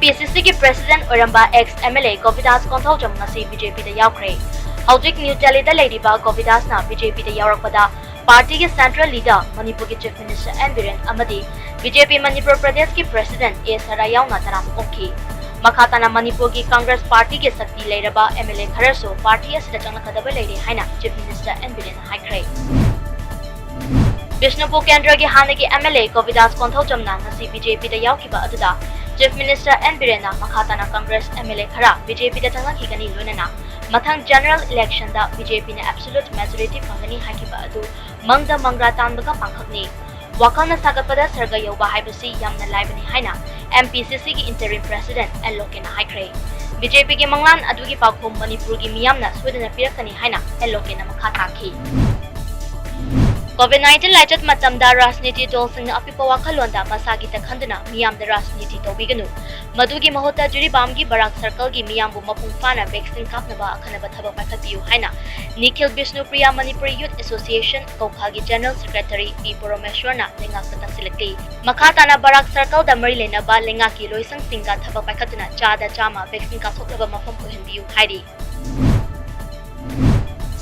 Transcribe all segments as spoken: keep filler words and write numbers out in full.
ꯄꯤ ꯁꯤ ꯁꯤꯒꯤ president ꯑꯣꯏꯔꯝꯕ ex M L A ꯒꯣꯕꯤꯗꯥꯁ Konthoujam ꯉꯁꯤ B J Pꯗ ꯌꯥꯎꯈ꯭ꯔꯦ꯫ ꯍꯧꯖꯤꯛ ꯅ꯭ꯌꯨ ꯗꯦꯜꯂꯤꯗ ꯂꯩꯔꯤꯕ ꯒꯣꯕꯤꯗꯥꯁꯅ B J Pꯗ ꯌꯥꯎꯔꯛꯄꯗ partyꯒꯤ central leader, ꯃꯅꯤꯄꯨꯔꯒꯤ Chief Minister N Biren ꯑꯃꯗꯤ B J P ꯃꯅꯤꯄꯨꯔ ꯄ꯭ꯔꯗꯦꯁꯀꯤ president A ꯁꯔꯥ ꯌꯥꯎꯅ ꯇꯔꯥꯝꯅ ꯑꯣꯛꯈꯤ꯫ ꯃꯈꯥ ꯇꯥꯅ ꯃꯅꯤꯄꯨꯔꯒꯤ Congress partyꯒꯤ ꯁꯛꯇꯤ ꯂꯩꯔꯕ M L A ꯈꯔꯁꯨ party ꯑꯁꯤꯗ ꯆꯪꯂꯛꯀꯗꯕ ꯂꯩꯔꯦ ꯍꯥꯏꯅ Chief Minister N Birenꯅ ꯍꯥꯏꯈ꯭ꯔꯦ꯫ ꯕꯤꯁꯅꯨꯄꯨꯔ ꯀꯦꯟꯗ꯭ꯔꯒꯤ ꯍꯥꯟꯅꯒꯤ M L A ꯒꯣꯕꯤꯗꯥꯁ ꯀꯣꯟꯊꯧꯖꯝꯅ ꯉꯁꯤ B J Pꯗ ꯌꯥꯎꯈꯤꯕ ꯑꯗꯨꯗ Chief Minister N Birenꯅ ꯃꯈꯥ ꯇꯥꯅ Congress M L A ꯈꯔ B J Pꯗ ꯆꯪꯂꯛꯈꯤꯒꯅꯤ, ꯂꯣꯏꯅꯅ ꯃꯊꯪ general electionꯗ B J Pꯅ absolute majority ꯐꯪꯒꯅꯤ ꯍꯥꯏꯈꯤꯕ ꯑꯗꯨ ꯃꯪꯗ ꯃꯪꯒ꯭ꯔꯥ ꯇꯥꯟꯕꯒ ꯄꯥꯡꯈꯛꯅꯤ꯫ ꯋꯥꯈꯜꯅ ꯁꯥꯒꯠꯄꯗ ꯁꯔꯒ ꯌꯧꯕ ꯍꯥꯏꯕꯁꯤ ꯌꯥꯝꯅ ꯂꯥꯏꯕꯅꯤ ꯍꯥꯏꯅ M P C Cꯒꯤ interim president L Lokenꯅ ꯍꯥꯏꯈ꯭ꯔꯦ꯫ B J Pꯒꯤ ꯃꯪꯂꯥꯟ ꯑꯗꯨꯒꯤ ꯄꯥꯎꯈꯨꯝ ꯃꯅꯤꯄꯨꯔꯒꯤ ꯃꯤꯌꯥꯝꯅ ꯁꯣꯏꯗꯅ ꯄꯤꯔꯛꯀꯅꯤ ꯍꯥꯏꯅ L Lokenꯅ ꯃꯈꯥ ꯇꯥꯈꯤ꯫ COVID nineteen ꯂꯥꯏꯆꯠ ꯃꯇꯝꯗ ꯔꯥꯖꯅꯤꯇꯤ ꯗꯜꯁꯤꯡꯅ ꯑꯄꯤꯛꯄ ꯋꯥꯈꯜꯂꯣꯟꯗ ꯃꯁꯥꯒꯤꯇ ꯈꯟꯗꯨꯅ ꯃꯤꯌꯥꯝꯗ ꯔꯥꯖꯅꯤꯇꯤ ꯇꯧꯕꯤꯒꯅꯨ꯫ ꯃꯗꯨꯒꯤ ꯃꯍꯨꯠꯇ ꯖꯤꯔꯤꯕꯥꯝꯒꯤ ꯕꯔꯥꯛ circleꯒꯤ ꯃꯤꯌꯥꯝꯕꯨ ꯃꯄꯨꯡ ꯐꯥꯅ vaccine ꯀꯥꯞꯅꯕ ꯑꯈꯟꯅꯕ ꯊꯕꯛ ꯄꯥꯏꯈꯠꯄꯤꯌꯨ ꯍꯥꯏꯅ Nikhil ꯕꯤꯁꯅꯨꯄ꯭ꯔꯤꯌꯥ Manipuri Youth Association ꯀꯧꯈꯥꯒꯤ general secretary P ꯄꯔꯃꯦꯁ꯭ꯋꯔꯅ ꯂꯩꯉꯥꯛꯇ ꯇꯛꯁꯤꯜꯂꯛꯂꯤ꯫ ꯃꯈꯥ ꯇꯥꯅ ꯕꯔꯥꯛ circleꯗ ꯃꯔꯤ ꯂꯩꯅꯕ ꯂꯩꯉꯥꯛꯀꯤ ꯂꯣꯏꯁꯪꯁꯤꯡꯒ ꯊꯕꯛ ꯄꯥꯏꯈꯠꯇꯨꯅ ꯆꯥꯗ ꯆꯥꯝꯃ vaccine ꯀꯥꯞꯊꯣꯛꯅꯕ ꯃꯐꯝ ꯑꯣꯏꯍꯟꯕꯤꯌꯨ ꯍꯥꯏꯔꯤ꯫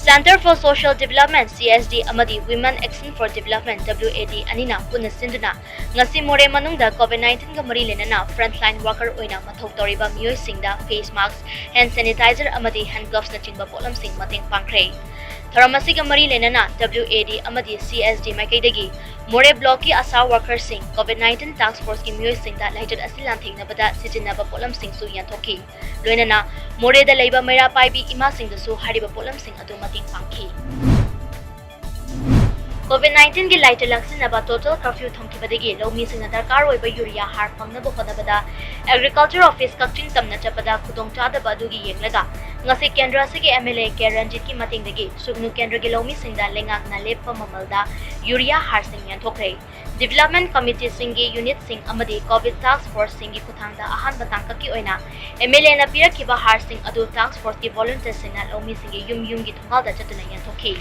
Centre for Social Development, C S D, ꯑꯃꯗꯤ Women Action for Development, W A D, ꯑꯅꯤꯅ ꯄꯨꯟꯅ ꯁꯤꯟꯗꯨꯅ ꯉꯁꯤ ꯃꯣꯔꯦ ꯃꯅꯨꯡꯗ COVID nineteenꯒ ꯃꯔꯤ ꯂꯩꯅꯅ frontline worker ꯑꯣꯏꯅ ꯃꯊꯧ ꯇꯧꯔꯤꯕ ꯃꯤꯑꯣꯏꯁꯤꯡꯗ face mask, hand sanitizer ꯑꯃꯗꯤ hand glovesꯅꯆꯤꯡꯕ ꯄꯣꯠꯂꯝꯁꯤꯡ ꯃꯇꯦꯡ ꯄꯥꯡꯈ꯭ꯔꯦ꯫ ꯊꯧꯔꯝ ꯑꯁꯤꯒ ꯃꯔꯤ ꯂꯩꯅꯅ W A D ꯑꯃꯗꯤ C S D ꯃꯥꯏꯀꯩꯗꯒꯤ ꯃꯣꯔꯦ blockꯀꯤ ASHA workerꯁꯤꯡ, COVID nineteen task forceꯀꯤ ꯃꯤꯑꯣꯏꯁꯤꯡꯗ ꯂꯥꯏꯆꯠ ꯑꯁꯤ ꯂꯥꯟꯊꯦꯡꯅꯕꯗ ꯁꯤꯖꯤꯟꯅꯕ ꯄꯣꯠꯂꯝꯁꯤꯡꯁꯨ ꯌꯦꯟꯊꯣꯛꯈꯤ꯫ ꯂꯣꯏꯅꯅ ꯃꯣꯔꯦꯗ ꯂꯩꯕ ꯃꯩꯔꯥ ꯄꯥꯏꯕꯤ ꯏꯃꯥꯁꯤꯡꯗꯁꯨ ꯍꯥꯏꯔꯤꯕ ꯄꯣꯠꯂꯝꯁꯤꯡ ꯑꯗꯨ ꯃꯇꯦꯡ ꯄꯥꯡꯈꯤ꯫ COVID nineteenꯒꯤ ꯂꯥꯏꯆꯠ ꯂꯥꯛꯁꯤꯟꯅꯕ total curfew ꯊꯝꯈꯤꯕꯗꯒꯤ ꯂꯧꯃꯤꯁꯤꯡꯅ ꯗꯔꯀꯥꯔ ꯑꯣꯏꯕ urea ꯍꯥꯔ ꯐꯪꯅꯕ ꯍꯣꯠꯅꯕꯗ Agriculture Office ꯀꯛꯆꯤꯡ ꯇꯝꯅ ꯆꯠꯄꯗ ꯈꯨꯗꯣꯡꯆꯥꯗꯕ ꯑꯗꯨꯒꯤ ꯌꯦꯡꯂꯒ ꯉꯁꯤ ꯀꯦꯟꯗ꯭ꯔ ꯑꯁꯤꯒꯤ M L A ꯀꯦ ꯔꯟꯖꯤꯠꯀꯤ ꯃꯇꯦꯡꯗꯒꯤ ꯁꯨꯒꯅꯨ ꯀꯦꯟꯗ꯭ꯔꯒꯤ ꯂꯧꯃꯤꯁꯤꯡꯗ ꯂꯩꯉꯥꯛꯅ ꯂꯦꯞꯄ ꯃꯃꯜꯗ urea ꯍꯥꯔꯁꯤꯡ ꯌꯦꯟꯊꯣꯛꯈ꯭ꯔꯦ꯫ Development committeeꯁꯤꯡꯒꯤ unitꯁꯤꯡ ꯑꯃꯗꯤ COVID task forceꯁꯤꯡꯒꯤ ꯈꯨꯠꯊꯥꯡꯗ ꯑꯍꯥꯟꯕ ꯇꯥꯡꯀꯛꯀꯤ ꯑꯣꯏꯅ M L Aꯅ ꯄꯤꯔꯛꯈꯤꯕ ꯍꯥꯔꯁꯤꯡ ꯑꯗꯨ task forceꯀꯤ volunteerꯁꯤꯡꯅ ꯂꯧꯃꯤꯁꯤꯡꯒꯤ ꯌꯨꯝ ꯌꯨꯝꯒꯤ ꯊꯣꯡꯒꯥꯜꯗ ꯆꯠꯇꯨꯅ ꯌꯦꯟꯊꯣꯛꯈꯤ꯫